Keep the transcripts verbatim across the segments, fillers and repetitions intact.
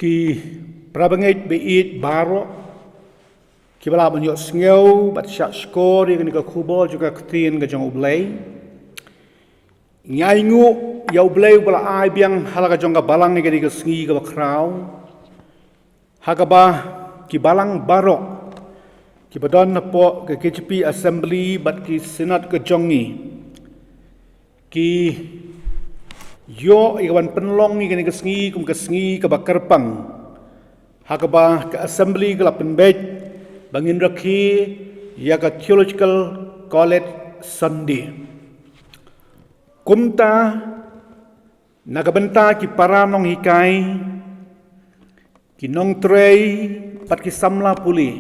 Ki parabangeit ba ïeit baroh, ki ba lah ban ïohsngew bad shah shkor ïa kane ka khubor jong ka ktien ka jong U Blei. Ngi ainguh ïa U Blei uba la ai biang ha la ka jong ka balang ïa kane ka sngi kaba khraw, ha kaba ki balang baroh kiba don hapoh ka K J P Assembly bad ki Synod ka jong ngi ki ïoh ïa ka ban pynlong ïa kane ka sngi kum ka sngi kaba kyrpang, ha kaba ka Assembly ka la pynbeit ba ngin rakhe ïa ka Theological College Sunday. Kumta, na ka bynta ki para nonghikai, ki nongtrei bad ki samla pule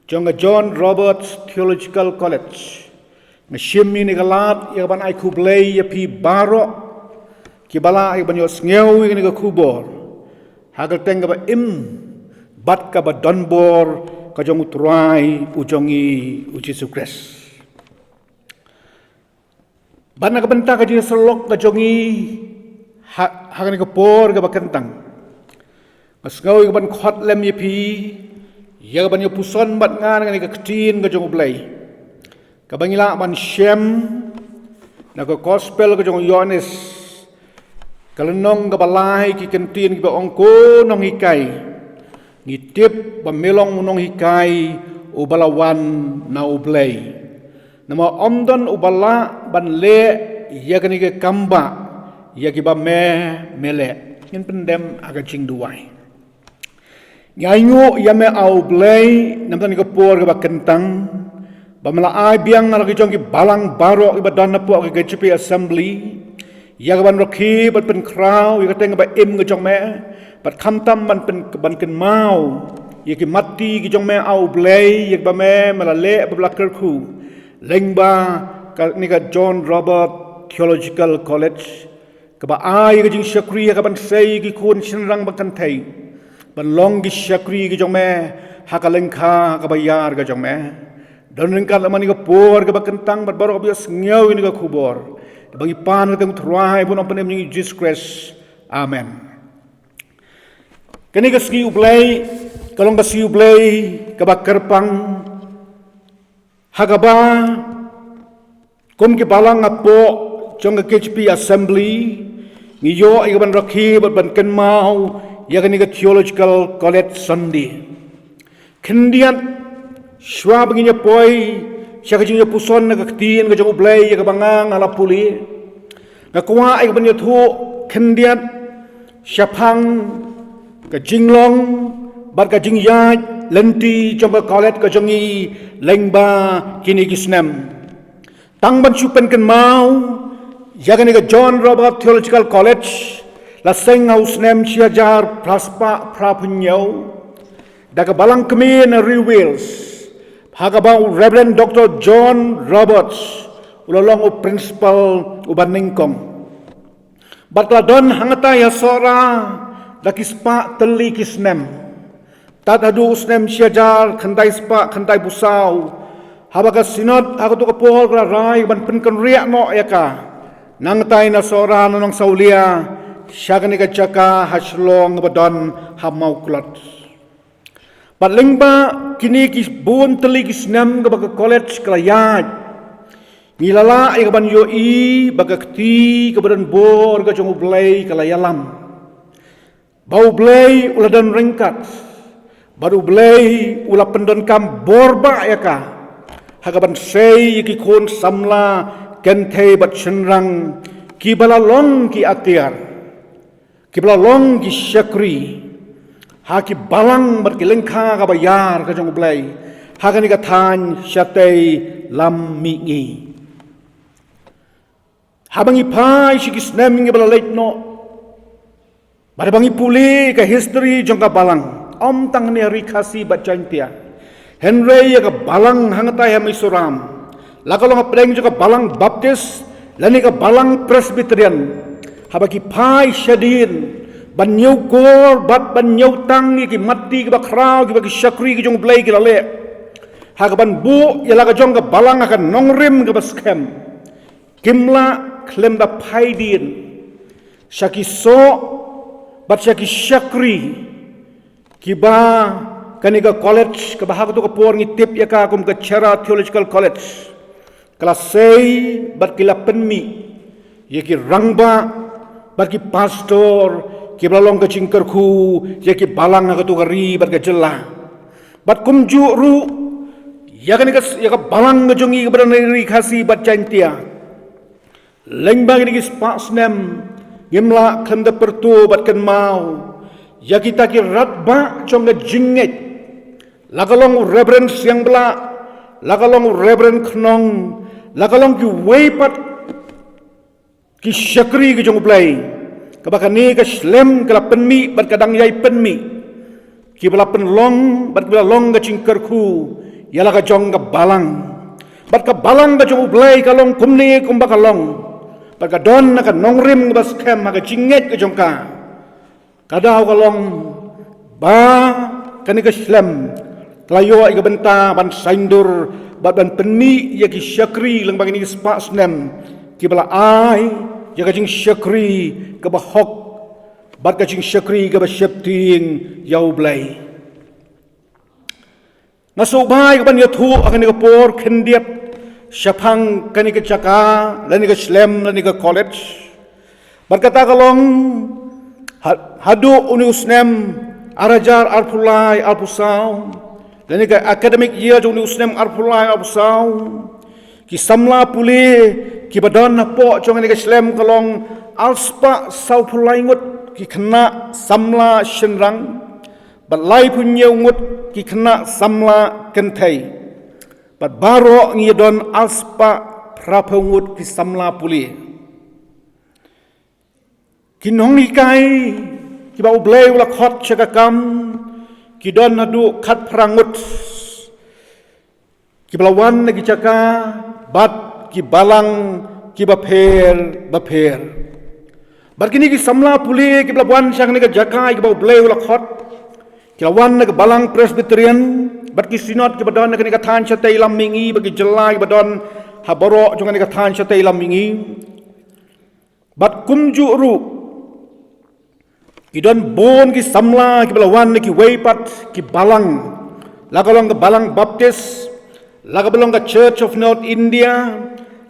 jong ka John Roberts Theological College, nga shim ïa kane ka lad ïa ka ban ai khublei ïa phi baroh ki ba lah ïa ka ban ïohsngew ïa kane ka khubor ha ka kyrteng kaba im bad kaba donbor ka jong U Trai u jong ngi, U Jisu Khrist. Bad na ka bynta ka jingïasyllok ka jong ngi ha, ha kane ka por kaba kyntang, nga sngew ïa ka ban khot lem ïa phi ïa ka ban ïa puson bad nga na kane ka ktien ka jong U Blei, kaba ngi lah ban shem na ka Gospel ka jong u Ïoannis, ka lynnong kaba lai, ki kyntien kiba ong, Ko nonghikai, ngi tip ba me long u nonghikai uba la wan na U Blei, namar ym don uba lah ban leh ïa kane ka kam ba ïa kiba me, me leh. Ngin pyndem ha ka jingduwai. Ngi ainguh ïa me, A U Blei, namar kane ka por kaba kyntang ba me la ai biang ha la ki jong ki balang baroh kiba don hapoh ka K J P Assembly Ïa ka ban rakhe bad pynkhraw ïa ka teng ba im ka jong me, bad khamtam ban pyn, ban kynmaw ïa ki matti ki jong me, A U Blei, ïa kaba me, me la leh bad la kyrkhu lyngba kane ka John Roberts Theological College, kaba ai ka jingshakri ïa ka ban sei ki khun shynrang ba kynthei ban long ki shakri ki jong me ha ka lyngkha kaba ïar ka jong me. Don ryngkat lem ha kane ka por kaba kyntang bad baroh ba ïohsngew ïa kane ka khubor, da ba ngi pan ha ka kyrteng U Trai bad U Nongpynim jong ngi Jisu Khrist. Amen. Kane ka sngi U Blei ka long ka sngi U Blei kaba kyrpang, ha kaba kum ki balang hapoh jong ka K J P Assembly ngi ïoh ïa ka ban rakhe bad ban kynmaw ïa kane ka Theological College Sunday. Khyndiat shuwa ba ngin ïa poi sha ka jingïapuson na ka Ktien ka jong U Blei ïa kaba nga nga la pule, nga kwah ïa ka ban ïathuh khyndiat shaphang ka jinglong bad ka jingïaid lynti jong ka college ka jong ngi lyngba kine ki snem. Tang ban shu pynkynmaw, ïa kane ka John Roberts Theological College la seng ha u snem shi hajar phra spah phra phew hynñiew da ka balang kmie na Ri Wales, ha kaba u Reverend Doctor John Roberts u la long u principal uba nyngkong. Bad ka la don hangtai ha Sohra da ki spah tylli ki snem, tad haduh u snem shi hajar khyndai spah khyndai phew saw, haba ka Synod ha kato ka por ka la rai ban pynkynriah noh ïa ka nangtai na Sohra na Nongsawlia sha kane ka jaka ha Shillong ba don ha Mawklod. Bad lyngba kine ki bun tylli ki snem kaba ka college ka la ïaid, ngi la lah ïa ka ban ïohi ba ka kti kaba don bor ka jong U Blei ka la ïalam, ba U Blei u la don ryngkat, bad U Blei u la pyndonkam bor bah ïa ka ha ka ban sei ïa ki khun samla kynthei bad shynrang kiba la long ki atiar, kiba la long ki shakri ha ki balang bad ki lyngkha kaba ïar ka jong U Blei ha kane ka thaiñ shatei lam mihngi. Haba ngi phai sha ki snem kiba la leit noh, bad haba ngi pule ka history jong ka balang, ym tang hangne ha Ri Khasi bad Jaintia, hynrei ïa ka balang hangtai ha Mizoram, la ka long hapdeng jong ka balang Baptist lane ka balang Presbyterian, haba ki phai shadien ban ñiewkor bad ban ñiewtang ïa ki matti kiba khraw kiba ki shakri ki jong U Blei ki la leh ha ka ban buh ïa la ka jong ka balang ha ka nongrim kaba skhem, kim lah khlem da phai dien sha ki soh bad sha ki shakri kiba kane ka college, kaba ha kato ka por ngi tip ïa ka kum ka Cherra Theological College, ka la sei bad ki la pynmih ïa ki rangbah bad ki pastor kiba la long ka jingkyrkhu ïa ki balang ha kato ka ri bad ka jylla. Bad kumjuh ruh ïa kane ka, ïa ka balang ka jong ngi kaba don ha Ri Khasi bad Jaintia, lyngba kine ki spah snem, ngim lah khlem da pyrto bad kynmaw ïa kita ki rangbah jong ka jingngeit, la ka long u Reverend Siangblah, la ka long u Reverend Khnong, la ka long kiwei pat ki shakri ki jong U Blei, kaba kane ka shlem ka la pynmih bad ka dang ïai pynmih, kiba la pynlong bad kiba la long ka jingkyrkhu ïa la ka jong ka balang. Bad ka balang ka jong U Blei ka long kumne kumba ka long, bad ka don na ka nongrim kaba skhem ha ka jingngeit ka jong ka. Ka daw ka long ba kane ka shlem ka la ïoh ïa ka bynta ban saiñdur bad ban pynmih ïa ki shakri lyngba kine ki spah snem, kiba la ai ïa ka jingshakri kaba hok bad ka jingshakri kaba sheptieng ïa U Blei. Nga sngewbha ïa ka ban ïathuh ha kane ka por khyndiat shaphang kane ka jaka lane ka shlem lane ka college. Bad kata ka long ha-, haduh une u snem ar hajar arphew lai arphew saw, lane ka academic year jong une u snem arphew lai arphew saw, ki samla pule kiba don hapoh jong kane ka shlem ka long ar spah sawphew lai ngut ki khynnah samla shynrang, bad laiphew hynñiew ngut ki khynnah samla kynthei, bad baroh ngi ïa don ar spah phraphew ngut ki samla pule. Ki nonghikai kiba U Blei u la khot sha ka kam ki don haduh khatphra ngut, kiba la wan na ki jaka bad ki balang kiba pher bapher. Bad kine ki samla pule kiba la wan sha kane ka jaka kiba U Blei u la khot, ki la wan na ka balang Presbyterian bad ki synod kiba don na kane ka thaiñ shatei lam mihngi bad ki jylla kiba don ha baroh jong kane ka thaiñ shatei lam mihngi. Bad kumjuh ruh ki don bun ki samla kiba la wan na kiwei pat ki balang, la ka long ka Balang Baptist, la kaba long ka Church of North India,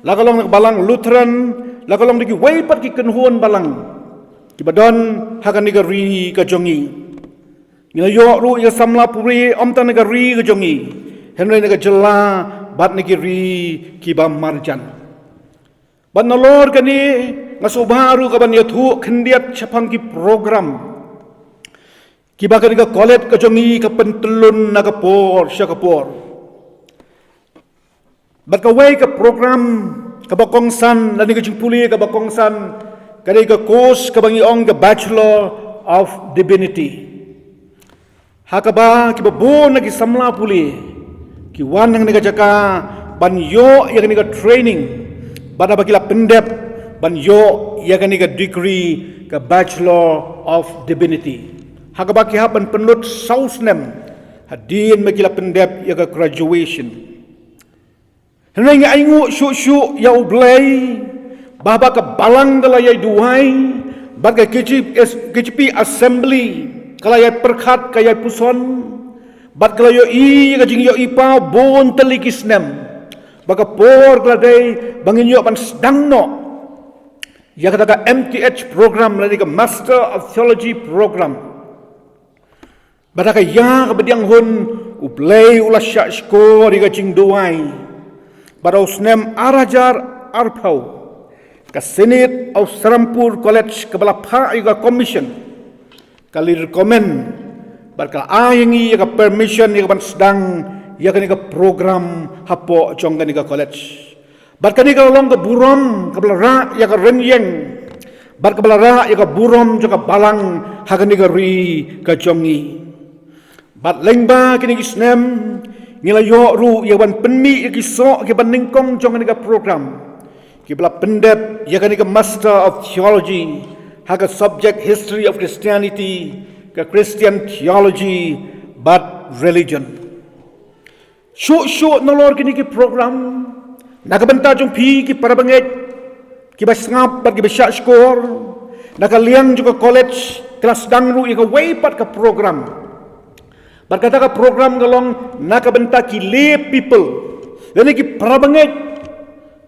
la ka long ka Balang Lutheran, la ka long da kiwei pat ki kynhun balang kiba don ha kane ka ri ka jong ngi. Ngi la ïoh ruh ïa ka samla pule ym tang na ka ri ka jong ngi, hynrei na ka jylla bad na ki ri kiba marjan. Bad nalor kane nga sngewbha ruh ka ban ïathuh khyndiat shaphang ki program kiba kane ka college ka jong ngi ka pyntyllun na ka por sha ka por. Bad kawei ka program kaba kongsan lane ka jingpule kaba kongsan ka dei ka course kaba ngi ong ka Bachelor of Divinity, ha kaba kiba bun na ki samla pule ki wan na kane ka jaka ban ïoh ïa kane ka training, bad haba ki la pyndep ban ïoh ïa kane ka degree ka Bachelor of Divinity, ha kaba ki hap ban pynlut saw snem hadien ba ki la pyndep ïa ka graduation. Hynrei ngi ainguh shuh shuh ïa U Blei ba haba ka balang ka la ïai duwai bad ka KJP, KJP Assembly ka la ïai pyrkhat, ka ïai puson, bad ka la ïohi ïa ka jingïohi paw bun tylli ki snem, ba ka por ka la dei ba ngin ïoh ban sdang noh ïa kata ka M Th program lane ka Master of Theology program. Bad ha ka ïa kaba pdiang hun U Blei u la shah shkor ïa ka jingduwai. Bad ha u snem ar hajar arphew ka Senate of Serampore College kaba la phah ïa ka commission ka la recommend bad ka la ai ïa ngi ïa ka permission ïa ka ban sdang ïa kane ka program hapoh jong kane ka college. Bad kane ka la long ka burom kaba la rah ïa ka rynïeng bad kaba la rah ïa ka burom jong ka balang ha kane ka ri ka jong ngi. Bad lyngba kine ki snem ngi la ïoh ruh ïa ban pynmih ïa ki soh kiba nyngkong jong kane ka program, kiba la pyndep ïa kane ka Master of Theology ha ka subject History of Christianity, ka Christian Theology bad Religion. Shuh shuh nalor kine ki program, na ka bynta jong phi ki para bangeit kiba sngap bad kiba shah shkor, na ka liang jong ka college ka la sdang ruh ïa kawei pat ka program. Bad kata ka program ka long na ka bynta ki lay people lane ki para bangeit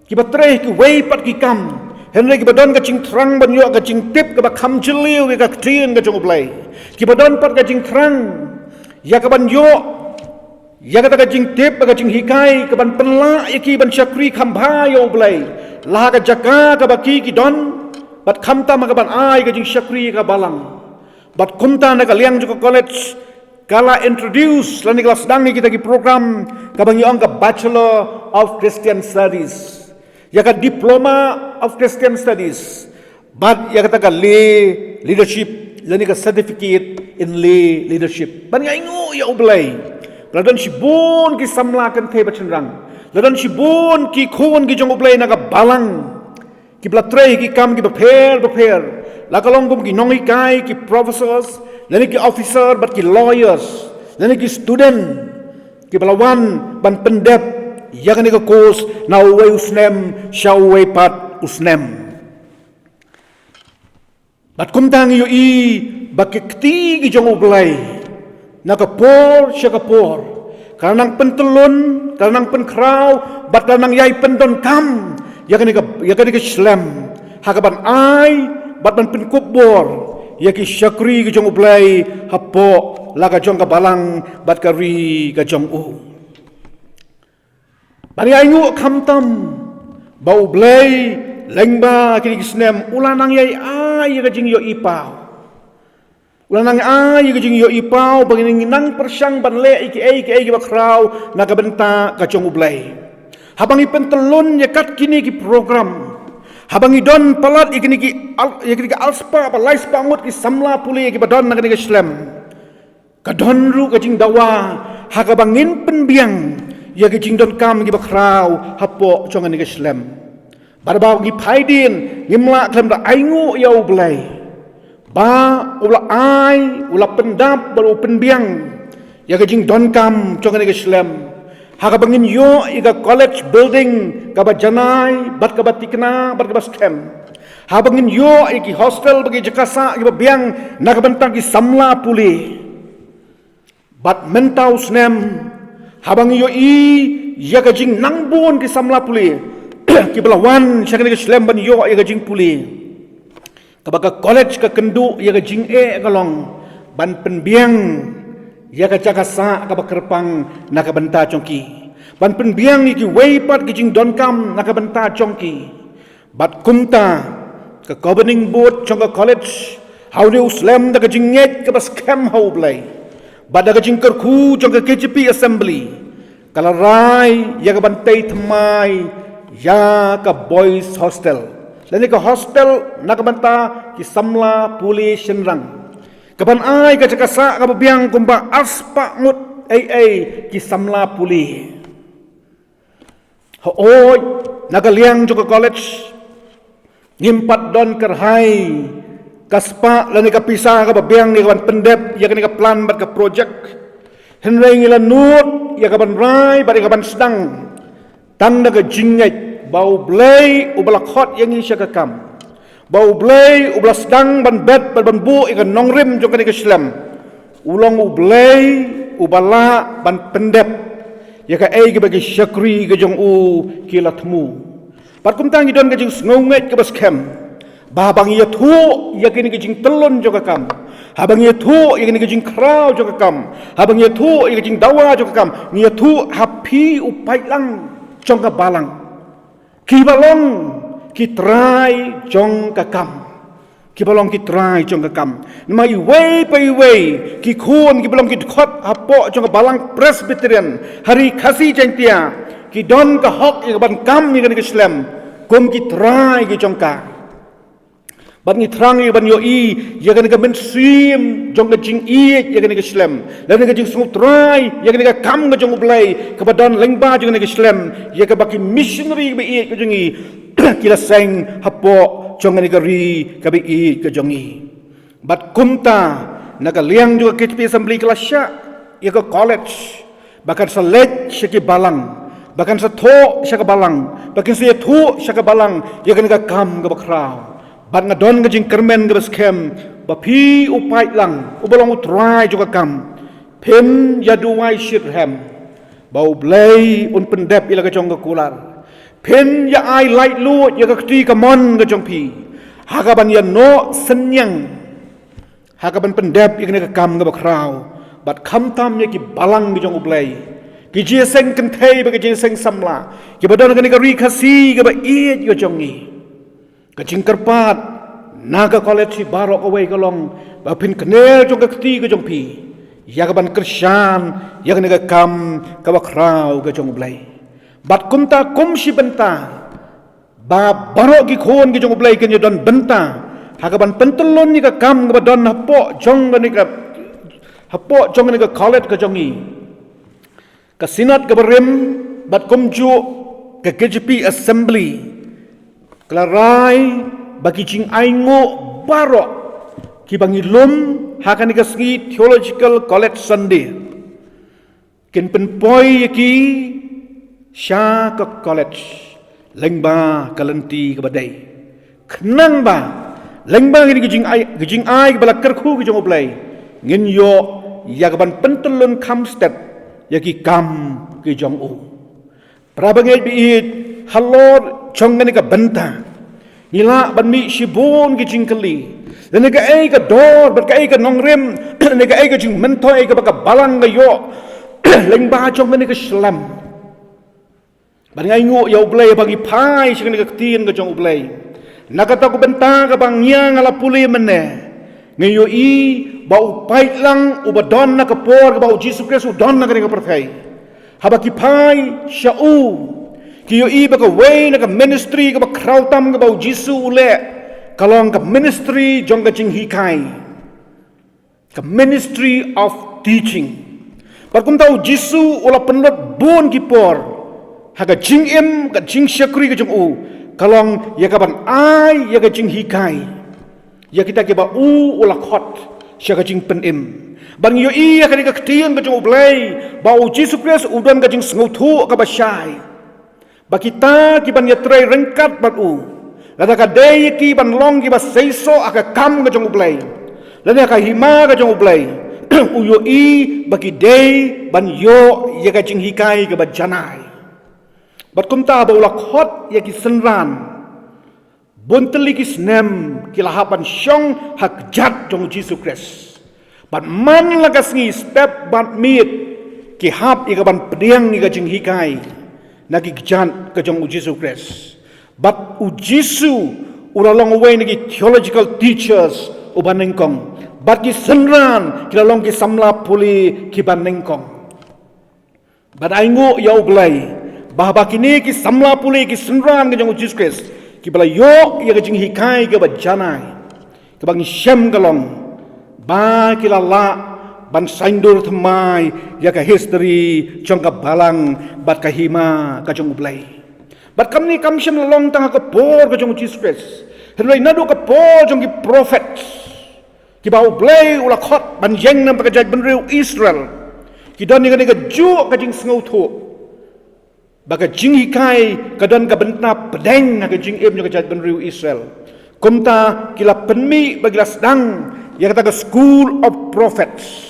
kiba trei kiwei pat ki kam, hynrei kiba don ka jingthrang ban ïoh ka jingtip kaba kham jylliew ïa ka ktien ka jong U Blei, kiba don pat ka jingthrang ïa ka ban ïoh ïa kata ka jingtip, ka jinghikai ka ban pynlah ïa ki ban shakri kham bha ïa U Blei la ha ka jaka kaba ki ki don, bad khamtam ha ka ban ai ka jingshakri ïa ka balang. Bad kumta na ka liang jong ka college ka la introduce lane ka la sdang ïa kita ki program kaba ngi ong ka Bachelor of Christian Studies, ïa ka Diploma of Christian Studies, bad ïa kata ka Lay Leadership lane ka Certificate in Lay Leadership. Bad ngi ainguh ïa U Blei ba la don shibun ki samla kynthei bad shynrang, la don shibun ki khun ki jong U Blei na ka balang, kiba la trei ki kam kiba pher bapher, la ka long kum ki nonghikai, ki professors, lane ki officer bad ki lawyers, lane ki student kiba la wan ban pyndep ïa kane ka course na uwei u snem sha uwei pat u snem. Bad kumta ngi ïohi ba ki kti ki jong U Blei na ka por sha ka por ka la nang pyntyllun, ka la nang pynkhraw, bad ka la nang ïai pyndonkam ïa kane ka, ïa kane ka shlem ha ka ban ai bad ban pynkup bor ïa ki shakri ki jong U Blei hapoh la ka jong ka balang bad ka ri ka jong u. Bad ngi ainguh khamtam ba U Blei lyngba kine ki snem u la nang ïai ai ïa ka jingïohi paw. U la nang ai ïa ka jingïohi paw ba ngin nang pyrshang ban leh ïa kiei kiei kiba khraw na ka bynta ka jong U Blei. Haba ngi pyntyllun ïa kat kine ki program, Haba ngi don palat ïa kine ki ar, ïa kine ki arspah bad laispah ngut ki samla pule kiba don ha kane ka shlem, ka don ruh ka jingdawa ha kaba ngin pynbiang ïa ki jingdonkam kiba khraw hapoh jong kane ka shlem. Bad haba ngi phai dien, ngim lah khlem da ainguh ïa U Blei ba u la ai, u la pyndap bad u pynbiang ïa ka jingdonkam jong kane ka shlem, ha kaba ngin ïoh ïa ka college building kaba janai bad kaba thikna bad kaba skhem, haba ngin ïoh ïa ki hostel bad ki jaka sah kiba biang na ka bynta ki samla pule. Bad mynta u snem, haba ngi ïohi ïa ka jingnang bun ki samla pule kiba la wan sha kane ka shlem ban ïoh ïa ka jingpule, kaba ka college ka kynduh ïa ka jingeh ka long ban pynbiang ïa ka jaka sah kaba kyrpang na ka bynta jong ki, ban pynbiang ïa kiwei pat ki jingdonkam na ka bynta jong ki. Bad kumta, ka governing board jong ka college, ha une u snem da ka jingngeit kaba skhem ha U Blei bad da ka jingkyrkhu jong ka K J P Assembly, ka la rai ïa ka ban tei thymmai ïa ka boys hostel, lane ka hostel na ka bynta ki samla pule shynrang, ka ban ai ka jaka sah kaba biang kumba arspah ngut ei ei ki samla pule. Hooid, na ka liang jong ka college, ngim pat don kyrhai ka spah lane ka pisa kaba biang ïa ka ban pyndep ïa kane ka plan bad ka project. Hynrei ngi la nud ïa ka ban rai bad ïa ka ban sdang tang da ka jingngeit ba U Blei uba la khot ïa ngi sha ka kam, ba U Blei uba la sdang ban bet bad ban buh ïa ka nongrim jong kane ka shlem, u long U Blei uba lah ban pyndep ïa kaei kaba ki shakri ka jong u ki la thmu. Bad kumta ngi don ka jingsngewngeit kaba skhem ba haba ngi ïathuh ïa kine ki jingtyllun jong ka kam, haba ngi ïathuh ïa kine ki jingkhraw jong ka kam, haba ngi ïathuh ïa ki jingdawa jong ka kam, ngi ïathuh ha phi u paidlang jong ka balang, kiba long ki trai jong ka kam. Kiba long ki trai jong ka kam. Namar iwei pa iwei ki khun kiba long ki dkhot hapoh jong ka balang Presbyterian ha Ri Khasi Jaiñtia, ki don ka hok ïa ka ban kam ïa kane ka shlem kum ki trai ki jong ka. Bad ngi thrang ïa ka ban ïohi ïa kane ka mynsiem jong ka jingïeit ïa kane ka shlem, lane ka jingsngewthuh ïa kane ka kam ka jong U Blei kaba don lyngba jong kane ka shlem, ïa kaba ki missionary kaba ïeit ka jong ngi ki la seng hapoh jong kane ka ri kaba ïeit ka jong ngi. Bad kumta, na ka liang jong ka K J P Assembly ka la shah ïa ka college ba kan sa leit sha ki balang, ba kan sa thoh sha ka balang, ba kan sa ïathuh sha ka balang ïa kane ka kam kaba khraw. Bad nga don ka jingkyrmen kaba skhem ba phi u paidlang uba long u trai jong ka kam, phin ïa duwai shitrhem ba U Blei un pyndep ïa la ka jong ka kular. Phin ïa ai laitluid ïa ka kti kamon ka jong phi ha ka ban ïa noh synñiang, ha ka ban pyndep ïa kane ka kam kaba khraw. Bad khamtam ïa ki balang ki jong U Blei, ki jingïaseng kynthei bad ki jingïaseng samla kiba don ha kane ka Ri Khasi kaba ïeit ka jong ngi. Ka jingkyrpad na ka college baroh kawei ka long ba phin kner jong ka kti ka jong phi ïa ka ban kyrshan ïa kane ka kam kaba khraw ka jong U Blei. Bad kumta kum shi bynta ba baroh ki khun ki jong U Blei kin ïa don bynta ha ka ban pyntyllun ïa ka kam kaba don hapoh jong kane ka, hapoh jong kane ka college ka jong ngi. Ka Synod kaba rim bad kumjuh ka K J P Assembly ka la rai ba ki jingainguh baroh kiba ngi lum ha kane ka sngi Theological College Sunday kin pynpoi ïa ki sha ka college lyngba ka lynti kaba dei, khnang ba lyngba kine ki jingai, ki jingai kiba la kyrkhu ki jong U Blei, ngin ïoh ïa ka ban pyntyllun kham stet ïa ki kam ki jong u. Para bangeit ba ïeit, halor jong kane ka bynta ngi lah ban mih shibun ki jingkylli, lane kaei ka dor bad kaei ka nongrim, lane kaei ka jingmyntoi kaba ka balang ka ïoh lyngba jong kane ka shlem. Bad nga ainguh ïa U Blei ba ngi phai sha kane ka ktien ka jong U Blei. Na kata ka bynta kaba ngi ïa nga la pule mynne, ngi ïohi ba u paidlang uba don na ka por kaba U Jisu Khrist u don na kane ka pyrthei, haba ki phai sha u, Ki ïohi ba kawei na ka ministry kaba khraw tam kaba u Jisu u leh, ka long ka ministry jong ka jinghikai, ka ministry of teaching. Bad kumta u Jisu u la pynlut bun ki por ha ka jingim, ka jingshakri ka jong u, ka long ïa kaban ai ïa ka jinghikai ïa kita kiba u u la khot sha ka jingpynim. Bad ngi ïohi ïa kane ka ktien ka jong U Blei ba u Jisu Khrist u don ka jingsngewthuh kaba shai ba kita kiban ïatrei ryngkat bad u, lada ka dei ïa ki ban long kiba seisoh ha ka kam ka jong U Blei, lane ha ka hima ka jong U Blei, u ïohi ba ki dei ban ïoh ïa ka jinghikai kaba janai. Bad kumta ba u la khot ïa ki synran, bun tylli ki snem ki la hap ban shong ha kjat jong u Jisu Khrist. Bad man la ka sngi step bad miet ki hap ïa kaban pdiang ïa ka jinghikai na ki kjat ka jong u Jisu Khrist. Bad u Jisu u la long uwei na ki theological teachers uba nyngkong. Bad ki synran ki la long ki samla pule kiba nyngkong. Bad ai nguh ïa U Blei ba haba kine ki samla pule, ki synran ka jong u Jisu Khrist, kiba la ïoh ïa ka jinghikai kaba janai, kaba ngi shem ka long ba ki la lah ban saiñdur thymmai ïa ka history jong ka balang bad ka hima ka jong U Blei. Bad kam ne kam shym la long tang ha ka por ka jong u Jisu Khrist, hynrei naduh ka por jong ki prophet kiba U Blei u la khot ban ïeng na ka jaitbynriew Israel, ki don ïa kane kajuh ka jingsngewthuh ba ka jinghikai ka don ka bynta pdeng ha ka jingim jong ka jaitbynriew Israel. Kumta ki la pynmih ba ki la sdang ïa kata ka School of Prophets.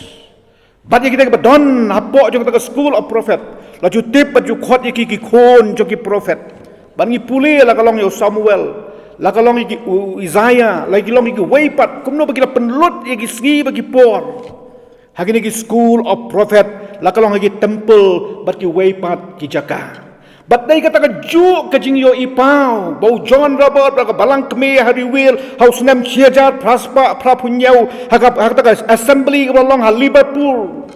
Bad ïa kita kiba don hapoh jong kata ka School of Prophet la ju tip bad ju khot ïa ki ki khun jong ki prophet. Bad ngi pule la ka long ïa u Samuel, la ka long ïa ki u Isaiah, la ki long ïa kiwei pat, kumno ba ki la pynlut ïa ki sngi bad ki por ha kine ki School of Prophet, la ka long ha ki temple bad kiwei pat ki jaka. Bad dei kata kajuh ka jingïohi paw ba u John Robert, ba ka balang kmie ha Ri Wiel ha u snem shi hajar phra spah phra phew hynñiew, ha ka, ha kata ka assembly kaba long ha Liverpool,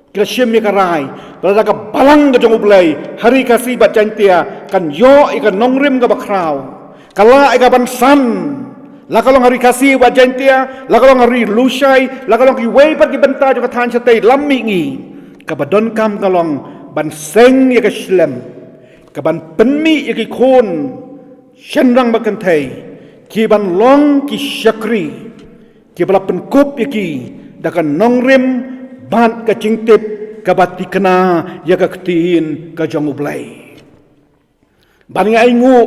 ki la shim ïa ka rai ba lada ka balang ka jong U Blei ha Ri Khasi bad Jaintia kan ïoh ïa ka nongrim kaba khraw, ka lah ïa kaban san, la ka long ha Ri Khasi bad Jaintia, la ka long ha Ri Lushai, la ka long kiwei pat ki bynta jong ka thaiñ shatei lam mihngi, kaba donkam ka long ban seng ïa ka shlem kaban pynmih ïa ki khun shynrang bad kynthei kiban long ki shakri, kiba la pynkup ïa ki da ka nongrim bad ka jingtip kaba thikna ïa ka ktien ka jong U Blei. Bad ngi ai nguh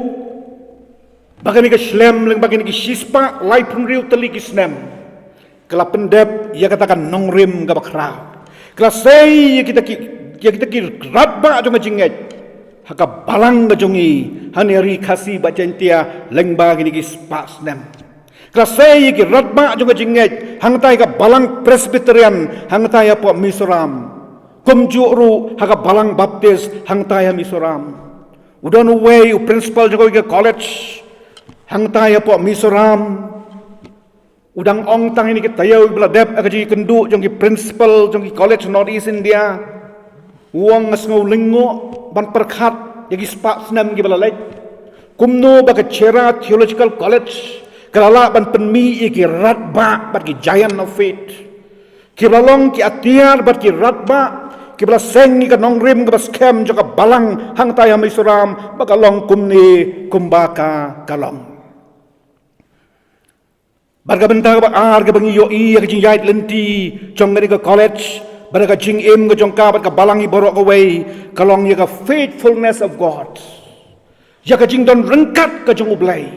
ba kane ka shlem lyngba kine ki shispah laiphew hynriew tylli ki snem ka la pyndep ïa kata ka nongrim kaba khraw. Ka la sei ïa kita ki, ïa kita ki radbah jong ka jingngeit ha ka balang ka jong ngi hangne ha Ri Khasi bad Jaintia lyngba kine ki spah snem. Ka la sei ïa ki radbah jong ka jingngeit hangtai ha ka balang Presbyterian hangtai hapoh Mizoram, kumjuh ruh ha ka balang Baptist hangtai ha Mizoram. U don uwei u principal jong kawei ka college hangtai hapoh Mizoram, u dang ong tang ïa kine ki taïew ba la dep ha ka jingïakynduh jong ki principal jong ki college North East India. U ong nga sngew lyngngoh ban pyrkhat ïa ki spah snem kiba la leit, kumno ba ka Chera Theological College ka la lah ban pynmih ïa ki radbah bad ki giant of faith, kiba la long ki atiar bad ki radbah kiba la seng ïa ka nongrim kaba skhem jong ka balang hangtai ha Mizoram ba ka long kumne kumba ka, ka long. Bad ka bynta kaba ar kaba ngi ïohi ïa ka jingïaid lynti jong kane ka college bad ka jingim ka jong ka bad ka balang hi baroh kawei, ka long ïa ka faithfulness of God, ïa ka jingdon ryngkat ka jong U Blei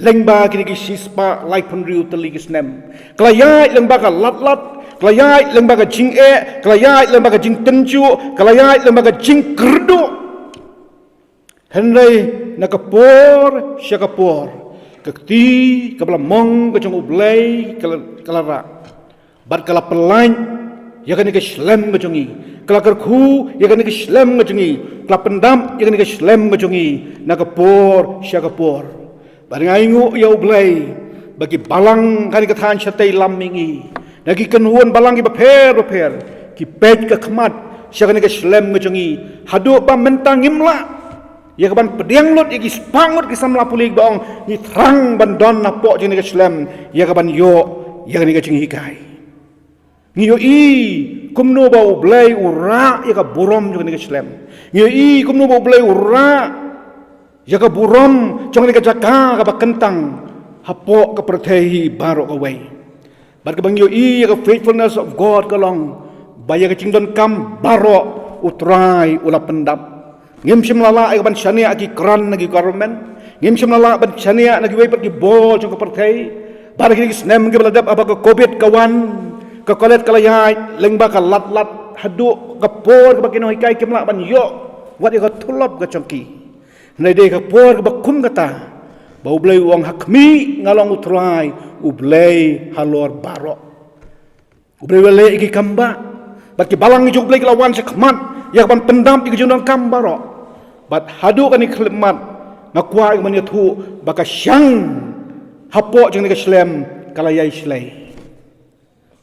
lyngba kine ki shispah laiphew hynriew tylli ki snem. Ka la ïaid lyngba ka ladlad, ka la ïaid lyngba ka jingeh, ka la ïaid lyngba ka jingtynjuh, ka la ïaid lyngba ka jingkyrduh. Hynrei na ka por sha ka por ka kti kaba la mong ka jong U Blei ka la, ka la rah bad ka la pyllait ïa kane ka shlem ka jong ngi, ka la kyrkhu ïa kane ka shlem ka jong ngi, ka la pyndap ïa kane ka shlem ka jong ngi na ka por sha ka por. Bad nga ainguh ïa U Blei ba ki balang kane ka thaiñ shatei lam mihngi, na ki kynhun balang kiba pher ba pher, ki peit ka khmat sha kane ka shlem ka jong ngi haduh ba mynta ngim lah Ïa ka ban pdiang lut ïa ki spah ngut ki samla pule ba ong ngi thrang ban don napoh jong kane ka shlem, ïa ka ban ïoh ïa kane ka jinghikai. Ngi ïohi kumno ba U Blei u rah ïa ka burom jong kane ka shlem. Ngi ïohi kumno ba U Blei u rah ïa ka burom jong kane ka jaka kaba kyntang hapoh ka pyrthei hi baroh kawei. Bad kaba ngi ïohi ïa ka faithfulness of God ka long ba ïa ka jingdonkam baroh U Trai u la pyndap. Ngim shym la lah ïa ka ban shaniah ki grant na ki government. Ngim shym la lah ban shaniah na kiwei pat ki bor jong ka pyrthei. Bad ha kine ki snem kiba la dep haba ka covid ka wan, ka college ka la ïaid lyngba ka lad lad haduh ka por kaba ki nonghikai kim lah ban ïoh wat ïa ka tulop ka jong ki. Hynrei dei ka por kaba kum kata ba U Blei u ong ha khmih nga long U Trai U Blei halor baroh. U Blei u la leh ïa ki kam ba, bad ki balang ki jong U Blei ki la wan sha khmat ïa ka ban pyndap ïa ki jingdonkam baroh. Bad haduh kane ka khyllipmat nga kwah ïa ka ban ïathuh ba ka shang hapoh jong kane ka shlem ka la ïai shlei.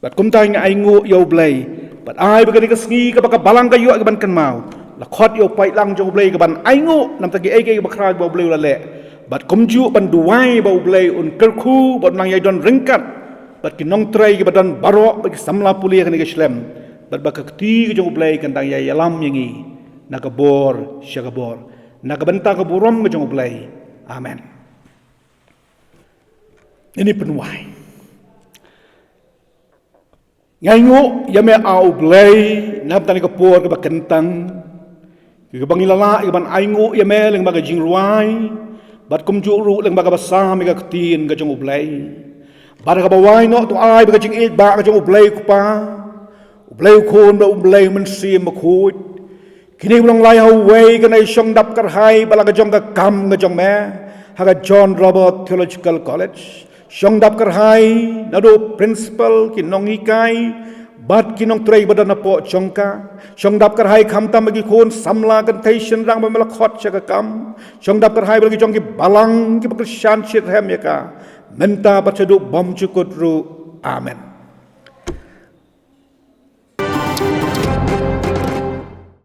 Bad kumta ngi ainguh ïa U Blei. Bad ai ba kane ka sngi kaba ka balang ka ïoh ïa ka ban kynmaw, la khot ïa u paidlang jong U Blei ka ban ainguh namar ki ei ki ei ba khraw ba U Blei u la leh. Bad kumjuh ban duwai ba U Blei un kyrkhu bad un nang ïai don ryngkat bad ki nongtrei kiba don baroh bad ki samla pule ha kane ka shlem. Bad ba ka kti ka jong U Blei kan dang ïai ïalam ïa ngi na ka bor sha ka bor, na ka bynta ka burom ka jong U Blei. Amen. Ngin ïa pynwai. Ngi ainguh ïa me, A U Blei, namar kane ka por kaba kyntang kaba ngi la lah ïa ka ban ainguh ïa me lyngba ka jingrwai bad kumjuh ruh lyngba kaba sam ïa ka ktien ka jong U Blei. Bad kaba wai noh to ai ba ka jingïeit ba ka jong U Blei U Kpa, U Blei U Khun bad U Blei U Mynsiem Bakhuid, kine ki ba long lai ha uwei kan ïa shong dap kyrhai bad la ka jong ka kam ka jong me ha ka John Roberts Theological College. Shong dap kyrhai naduh principal, ki nonghikai bad ki nongtrei ba don hapoh jong ka. Shong dap kyrhai khamtam bad ki khun samla kynthei shynrang ba me la khot sha ka kam. Shong dap kyrhai bad la ki jong ki balang kiba kyrshan shitrhem ïa ka mynta bad shaduh bymjukut ruh. Amen.